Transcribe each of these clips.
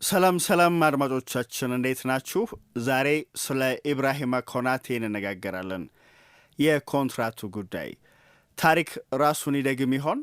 ሰላም ሰላም አድማጮቻችን፣ እንዴት ናችሁ? ዛሬ ስለ ኢብራሂማ ኮናቴ እንነጋገራለን። የኮንትራቱ ጉዳይ ታሪክ ራሱን ይደግም ይሆን?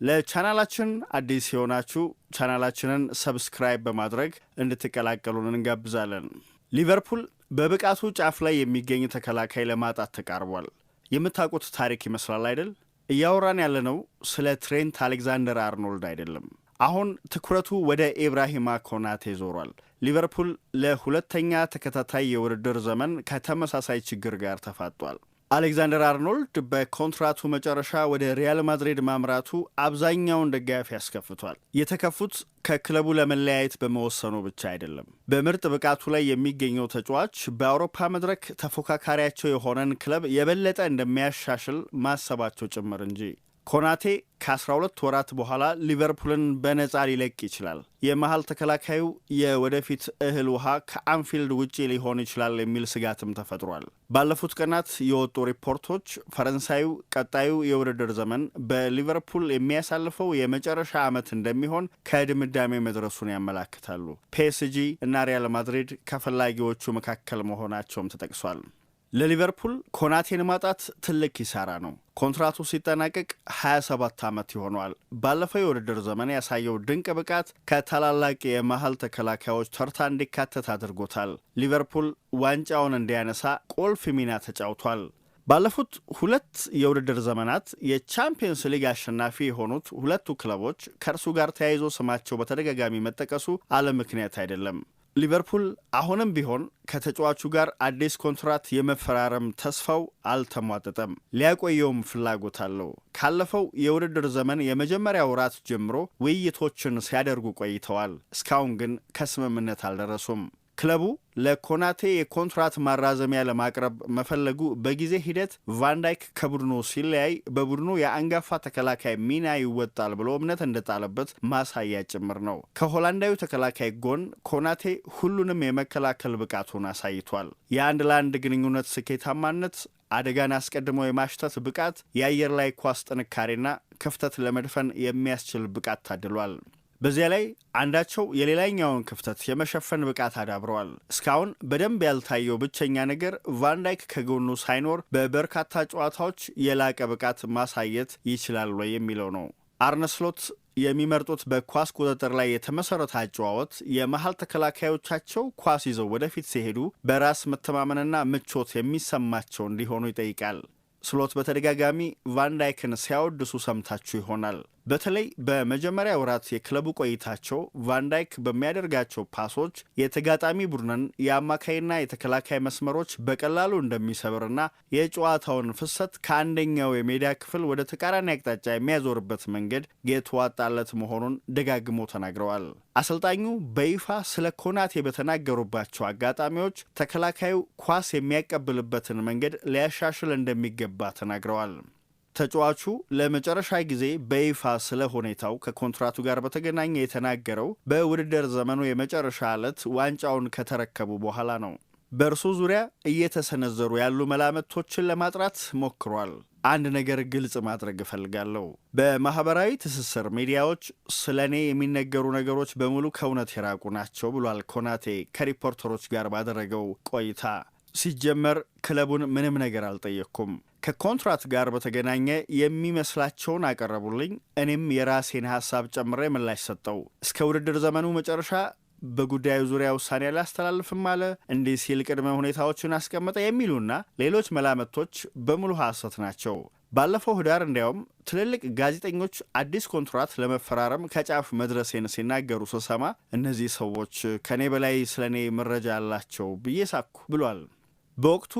ለቻናላችን አዲስ የሆናችሁ ቻናላችንን subscribe በማድረግ እንድትቀላቀሉን እንጋብዛለን። ሊቨርፑል በብቃቱ ጫፍ ላይ የሚገኝ ተከላካይ ለማጣት ተቃርቧል። የምታውቁት ታሪክ ይመስላል አይደል? እያወራን ያለነው ስለ ትሬንት አሌክዛንደር አርኖልድ አይደለም። አሁን ትኩረቱ ወደ ኢብራሂማ ኮናቴ ዞሯል። ሊቨርፑል ለሁለተኛ ተከታታይ የውድድር ዘመን ከተመሳሳይ ችግር ጋር ተፋጧል። አሌክዛንደር አርኖልድ በኮንትራቱ መጨረሻ ወደ ሪያል ማድሪድ ማምራቱ አብዛኛውን ደጋፊ አስከፍቷል። የተከፉት ከክለቡ ለመለያየት በመወሰኑ ብቻ አይደለም። በምርጥ ብቃቱ ላይ የሚገኘው ተጫዋች በአውሮፓ መድረክ ተፎካካሪያቸው የሆነን ክለብ የበለጠ እንደሚያሻሽል ማሰባቸው ጭምር እንጂ። ኮናቴ ከ12 ወራት በኋላ ሊቨርፑልን በነፃ ሊለቅ ይችላል። የመሃል ተከላካዩ የወደፊት እህል ውሃ ከአንፊልድ ውጪ ሊሆን ይችላል የሚል ስጋትም ተፈጥሯል። ባለፉት ቀናት የወጡ ሪፖርቶች ፈረንሳዩ ቀጣዩ የውድድር ዘመን በሊቨርፑል የሚያሳልፈው የመጨረሻ ዓመት እንደሚሆን ከድምዳሜ መድረሱን ያመላክታሉ። ፒኤስጂ እና ሪያል ማድሪድ ከፈላጊዎቹ መካከል መሆናቸውም ተጠቅሷል። ለሊቨርፑል ኮናቴን ማጣት ትልቅ ኪሳራ ነው። ኮንትራቱ ሲጠናቀቅ 27 ዓመት ይሆነዋል። ባለፈው የውድድር ዘመን ያሳየው ድንቅ ብቃት ከታላላቅ የመሀል ተከላካዮች ተርታ እንዲካተት አድርጎታል። ሊቨርፑል ዋንጫውን እንዲያነሳ ቁልፍ ሚና ተጫውቷል። ባለፉት ሁለት የውድድር ዘመናት የቻምፒየንስ ሊግ አሸናፊ የሆኑት ሁለቱ ክለቦች ከእርሱ ጋር ተያይዞ ስማቸው በተደጋጋሚ መጠቀሱ አለ ምክንያት አይደለም። ሊቨርፑል አሁንም ቢሆን ከተጫዋቹ ጋር አዲስ ኮንትራት የመፈራረም ተስፋው አልተሟጠጠም። ሊያቆየውም ፍላጎት አለው። ካለፈው የውድድር ዘመን የመጀመሪያ ወራት ጀምሮ ውይይቶችን ሲያደርጉ ቆይተዋል። እስካሁን ግን ከስምምነት አልደረሱም። ክለቡ ለኮናቴ የኮንትራት ማራዘሚያ ለማቅረብ መፈለጉ በጊዜ ሂደት ቫንዳይክ ከቡድኑ ሲለያይ በቡድኑ የአንጋፋ ተከላካይ ሚና ይወጣል ብሎ እምነት እንደጣለበት ማሳያ ጭምር ነው። ከሆላንዳዊ ተከላካይ ጎን ኮናቴ ሁሉንም የመከላከል ብቃቱን አሳይቷል። የአንድ ለአንድ ግንኙነት ስኬታማነት፣ አደጋን አስቀድሞ የማሽተት ብቃት፣ የአየር ላይ ኳስ ጥንካሬና ክፍተት ለመድፈን የሚያስችል ብቃት ታድሏል። በዚያ ላይ አንዳቸው የሌላኛውን ክፍተት የመሸፈን ብቃት አዳብረዋል። እስካሁን በደንብ ያልታየው ብቸኛ ነገር ቫንዳይክ ከጎኑ ሳይኖር በበርካታ ጨዋታዎች የላቀ ብቃት ማሳየት ይችላል ወይ የሚለው ነው። አርነ ስሎት የሚመርጡት በኳስ ቁጥጥር ላይ የተመሰረተ አጨዋወት የመሀል ተከላካዮቻቸው ኳስ ይዘው ወደፊት ሲሄዱ በራስ መተማመንና ምቾት የሚሰማቸው እንዲሆኑ ይጠይቃል። ስሎት በተደጋጋሚ ቫንዳይክን ሲያወድሱ ሰምታችሁ ይሆናል። በተለይ በመጀመሪያ ወራት የክለቡ ቆይታቸው ቫንዳይክ በሚያደርጋቸው ፓሶች የተጋጣሚ ቡድንን የአማካይና የተከላካይ መስመሮች በቀላሉ እንደሚሰብርና የጨዋታውን ፍሰት ከአንደኛው የሜዳ ክፍል ወደ ተቃራኒ አቅጣጫ የሚያዞርበት መንገድ የተዋጣለት መሆኑን ደጋግሞ ተናግረዋል። አሰልጣኙ በይፋ ስለ ኮናቴ በተናገሩባቸው አጋጣሚዎች ተከላካዩ ኳስ የሚያቀብልበትን መንገድ ሊያሻሽል እንደሚገባ ተናግረዋል። ተጫዋቹ ለመጨረሻ ጊዜ በይፋ ስለ ሁኔታው ከኮንትራቱ ጋር በተገናኘ የተናገረው በውድድር ዘመኑ የመጨረሻ ዕለት ዋንጫውን ከተረከቡ በኋላ ነው። በእርሱ ዙሪያ እየተሰነዘሩ ያሉ መላምቶችን ለማጥራት ሞክሯል። አንድ ነገር ግልጽ ማድረግ እፈልጋለሁ። በማኅበራዊ ትስስር ሚዲያዎች ስለ እኔ የሚነገሩ ነገሮች በሙሉ ከእውነት የራቁ ናቸው ብሏል ኮናቴ ከሪፖርተሮች ጋር ባደረገው ቆይታ። ሲጀመር ክለቡን ምንም ነገር አልጠየቅኩም። ከኮንትራት ጋር በተገናኘ የሚመስላቸውን አቀረቡልኝ። እኔም የራሴን ሀሳብ ጨምሬ ምላሽ ሰጠው። እስከ ውድድር ዘመኑ መጨረሻ በጉዳዩ ዙሪያ ውሳኔ አላስተላልፍም አለ። እንዲህ ሲል ቅድመ ሁኔታዎችን አስቀመጠ የሚሉና ሌሎች መላምቶች በሙሉ ሐሰት ናቸው። ባለፈው ህዳር እንዲያውም ትልልቅ ጋዜጠኞች አዲስ ኮንትራት ለመፈራረም ከጫፍ መድረሴን ሲናገሩ ስሰማ እነዚህ ሰዎች ከእኔ በላይ ስለ እኔ መረጃ አላቸው ብዬ ሳኩ ብሏል። በወቅቱ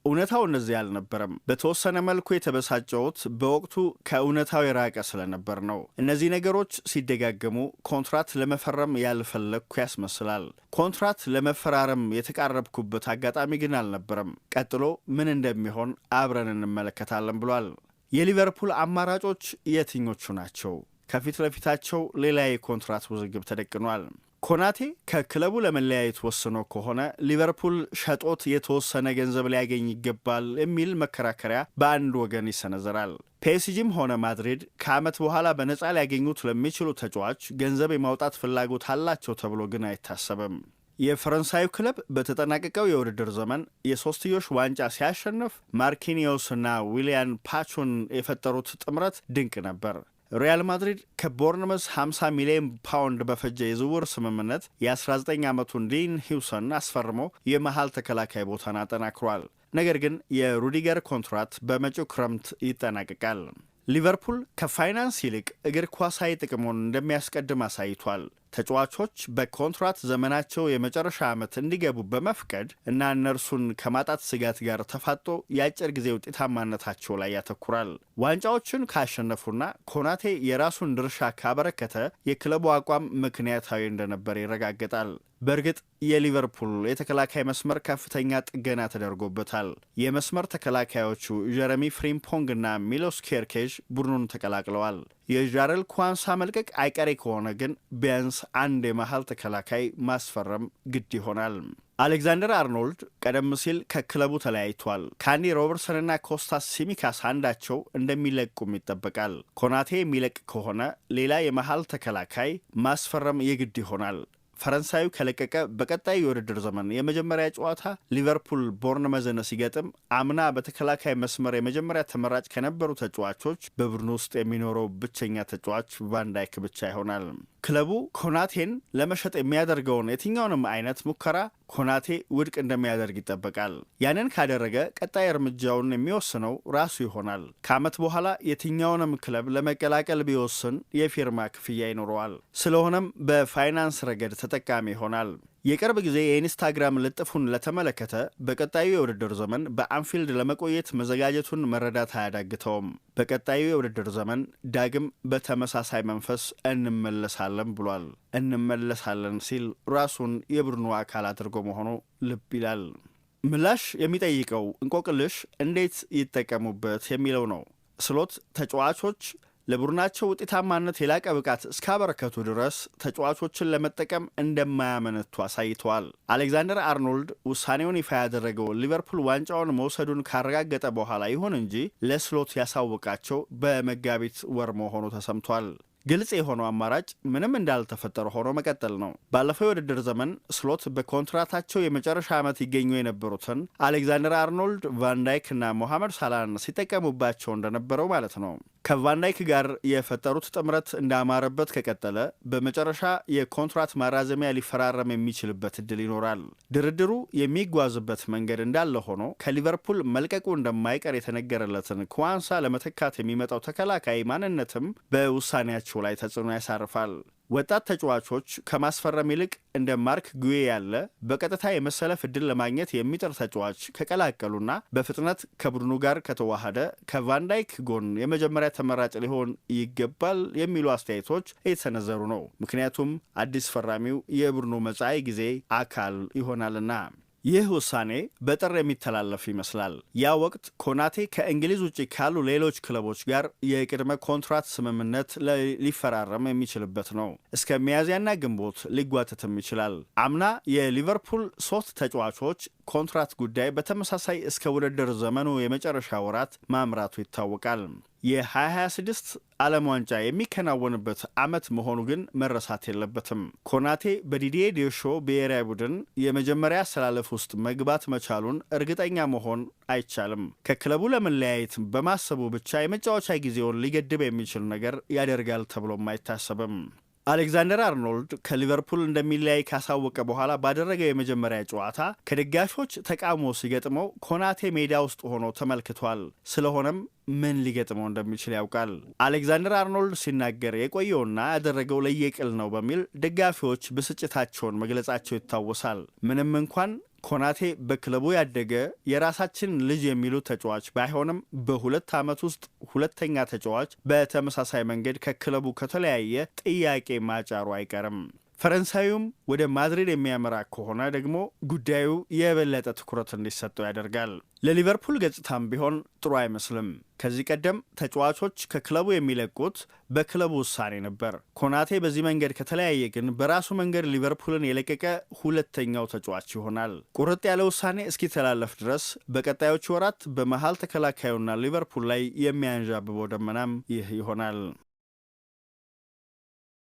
እውነታው እነዚህ አልነበረም። በተወሰነ መልኩ የተበሳጨሁት በወቅቱ ከእውነታው የራቀ ስለነበር ነው። እነዚህ ነገሮች ሲደጋገሙ ኮንትራት ለመፈረም ያልፈለግኩ ያስመስላል። ኮንትራት ለመፈራረም የተቃረብኩበት አጋጣሚ ግን አልነበረም። ቀጥሎ ምን እንደሚሆን አብረን እንመለከታለን ብሏል። የሊቨርፑል አማራጮች የትኞቹ ናቸው? ከፊት ለፊታቸው ሌላ የኮንትራት ውዝግብ ተደቅኗል። ኮናቴ ከክለቡ ለመለያየት ወስኖ ከሆነ ሊቨርፑል ሸጦት የተወሰነ ገንዘብ ሊያገኝ ይገባል የሚል መከራከሪያ በአንድ ወገን ይሰነዘራል። ፒኤስጂም ሆነ ማድሪድ ከዓመት በኋላ በነፃ ሊያገኙት ለሚችሉ ተጫዋች ገንዘብ የማውጣት ፍላጎት አላቸው ተብሎ ግን አይታሰብም። የፈረንሳዩ ክለብ በተጠናቀቀው የውድድር ዘመን የሶስትዮሽ ዋንጫ ሲያሸንፍ ማርኪኒዮስና ዊሊያን ፓቾን የፈጠሩት ጥምረት ድንቅ ነበር። ሪያል ማድሪድ ከቦርንመስ 50 ሚሊዮን ፓውንድ በፈጀ የዝውውር ስምምነት የ19 ዓመቱን ዲን ሂውሰን አስፈርሞ የመሃል ተከላካይ ቦታን አጠናክሯል። ነገር ግን የሩዲገር ኮንትራት በመጪው ክረምት ይጠናቀቃል። ሊቨርፑል ከፋይናንስ ይልቅ እግር ኳሳዊ ጥቅሙን እንደሚያስቀድም አሳይቷል። ተጫዋቾች በኮንትራት ዘመናቸው የመጨረሻ ዓመት እንዲገቡ በመፍቀድ እና እነርሱን ከማጣት ስጋት ጋር ተፋጦ የአጭር ጊዜ ውጤታማነታቸው ላይ ያተኩራል። ዋንጫዎችን ካሸነፉና ኮናቴ የራሱን ድርሻ ካበረከተ የክለቡ አቋም ምክንያታዊ እንደነበር ይረጋገጣል። በእርግጥ የሊቨርፑል የተከላካይ መስመር ከፍተኛ ጥገና ተደርጎበታል። የመስመር ተከላካዮቹ ጀረሚ ፍሪምፖንግ እና ሚሎስ ኬርኬዥ ቡድኑን ተቀላቅለዋል። የዣረል ኳንሳ መልቀቅ አይቀሬ ከሆነ ግን ቢያንስ አንድ የመሃል ተከላካይ ማስፈረም ግድ ይሆናል። አሌክዛንደር አርኖልድ ቀደም ሲል ከክለቡ ተለያይቷል። ከአንዲ ሮበርትሰንና ኮስታስ ሲሚካስ አንዳቸው እንደሚለቁም ይጠበቃል። ኮናቴ የሚለቅ ከሆነ ሌላ የመሃል ተከላካይ ማስፈረም የግድ ይሆናል። ፈረንሳዩ ከለቀቀ በቀጣዩ የውድድር ዘመን የመጀመሪያ ጨዋታ ሊቨርፑል ቦርንመዝን ሲገጥም አምና በተከላካይ መስመር የመጀመሪያ ተመራጭ ከነበሩ ተጫዋቾች በቡድኑ ውስጥ የሚኖረው ብቸኛ ተጫዋች ቫንዳይክ ብቻ ይሆናል። ክለቡ ኮናቴን ለመሸጥ የሚያደርገውን የትኛውንም አይነት ሙከራ ኮናቴ ውድቅ እንደሚያደርግ ይጠበቃል። ያንን ካደረገ ቀጣይ እርምጃውን የሚወስነው ራሱ ይሆናል። ከዓመት በኋላ የትኛውንም ክለብ ለመቀላቀል ቢወስን የፊርማ ክፍያ ይኖረዋል። ስለሆነም በፋይናንስ ረገድ ተጠቃሚ ይሆናል። የቅርብ ጊዜ የኢንስታግራም ልጥፉን ለተመለከተ በቀጣዩ የውድድር ዘመን በአንፊልድ ለመቆየት መዘጋጀቱን መረዳት አያዳግተውም። በቀጣዩ የውድድር ዘመን ዳግም በተመሳሳይ መንፈስ እንመለሳለን ብሏል። እንመለሳለን ሲል ራሱን የቡድኑ አካል አድርጎ መሆኑ ልብ ይላል። ምላሽ የሚጠይቀው እንቆቅልሽ እንዴት ይጠቀሙበት የሚለው ነው። ስሎት ተጫዋቾች ለቡድናቸው ውጤታማነት የላቀ ብቃት እስካበረከቱ ድረስ ተጫዋቾችን ለመጠቀም እንደማያመነቱ አሳይተዋል። አሌክዛንደር አርኖልድ ውሳኔውን ይፋ ያደረገው ሊቨርፑል ዋንጫውን መውሰዱን ካረጋገጠ በኋላ ይሁን እንጂ ለስሎት ያሳወቃቸው በመጋቢት ወር መሆኑ ተሰምቷል። ግልጽ የሆነው አማራጭ ምንም እንዳልተፈጠረ ሆኖ መቀጠል ነው። ባለፈው የውድድር ዘመን ስሎት በኮንትራታቸው የመጨረሻ ዓመት ይገኙ የነበሩትን አሌክዛንደር አርኖልድ፣ ቫንዳይክ እና ሞሐመድ ሳላን ሲጠቀሙባቸው እንደነበረው ማለት ነው። ከቫንዳይክ ጋር የፈጠሩት ጥምረት እንዳማረበት ከቀጠለ በመጨረሻ የኮንትራት ማራዘሚያ ሊፈራረም የሚችልበት እድል ይኖራል። ድርድሩ የሚጓዝበት መንገድ እንዳለ ሆኖ ከሊቨርፑል መልቀቁ እንደማይቀር የተነገረለትን ኩዋንሳ ለመተካት የሚመጣው ተከላካይ ማንነትም በውሳኔያቸው ላይ ተጽዕኖ ያሳርፋል። ወጣት ተጫዋቾች ከማስፈረም ይልቅ እንደ ማርክ ጉዌ ያለ በቀጥታ የመሰለፍ እድል ለማግኘት የሚጥር ተጫዋች ከቀላቀሉና በፍጥነት ከቡድኑ ጋር ከተዋሃደ ከቫንዳይክ ጎን የመጀመሪያ ተመራጭ ሊሆን ይገባል የሚሉ አስተያየቶች እየተሰነዘሩ ነው። ምክንያቱም አዲስ ፈራሚው የቡድኑ መጻኢ ጊዜ አካል ይሆናልና። ይህ ውሳኔ በጥር የሚተላለፍ ይመስላል። ያ ወቅት ኮናቴ ከእንግሊዝ ውጭ ካሉ ሌሎች ክለቦች ጋር የቅድመ ኮንትራት ስምምነት ሊፈራረም የሚችልበት ነው። እስከ ሚያዝያና ግንቦት ሊጓተትም ይችላል። አምና የሊቨርፑል ሶስት ተጫዋቾች ኮንትራት ጉዳይ በተመሳሳይ እስከ ውድድር ዘመኑ የመጨረሻ ወራት ማምራቱ ይታወቃል። የ2026 ዓለም ዋንጫ የሚከናወንበት ዓመት መሆኑ ግን መረሳት የለበትም። ኮናቴ በዲዲዬ ዴሾ ብሔራዊ ቡድን የመጀመሪያ አሰላለፍ ውስጥ መግባት መቻሉን እርግጠኛ መሆን አይቻልም። ከክለቡ ለመለያየት በማሰቡ ብቻ የመጫወቻ ጊዜውን ሊገድብ የሚችል ነገር ያደርጋል ተብሎም አይታሰብም። አሌክዛንደር አርኖልድ ከሊቨርፑል እንደሚለያይ ካሳወቀ በኋላ ባደረገው የመጀመሪያ ጨዋታ ከደጋፊዎች ተቃውሞ ሲገጥመው ኮናቴ ሜዳ ውስጥ ሆኖ ተመልክቷል። ስለሆነም ምን ሊገጥመው እንደሚችል ያውቃል። አሌክዛንደር አርኖልድ ሲናገር የቆየውና ያደረገው ለየቅል ነው በሚል ደጋፊዎች ብስጭታቸውን መግለጻቸው ይታወሳል። ምንም እንኳን ኮናቴ በክለቡ ያደገ የራሳችን ልጅ የሚሉ ተጫዋች ባይሆንም በ2 ዓመት ውስጥ ሁለተኛ ተጫዋች በተመሳሳይ መንገድ ከክለቡ ከተለያየ ጥያቄ ማጫሩ አይቀርም። ፈረንሳዩም ወደ ማድሪድ የሚያመራ ከሆነ ደግሞ ጉዳዩ የበለጠ ትኩረት እንዲሰጠው ያደርጋል። ለሊቨርፑል ገጽታም ቢሆን ጥሩ አይመስልም። ከዚህ ቀደም ተጫዋቾች ከክለቡ የሚለቁት በክለቡ ውሳኔ ነበር። ኮናቴ በዚህ መንገድ ከተለያየ ግን በራሱ መንገድ ሊቨርፑልን የለቀቀ ሁለተኛው ተጫዋች ይሆናል። ቁርጥ ያለ ውሳኔ እስኪተላለፍ ድረስ በቀጣዮቹ ወራት በመሀል ተከላካዩና ሊቨርፑል ላይ የሚያንዣብበው ደመናም ይህ ይሆናል።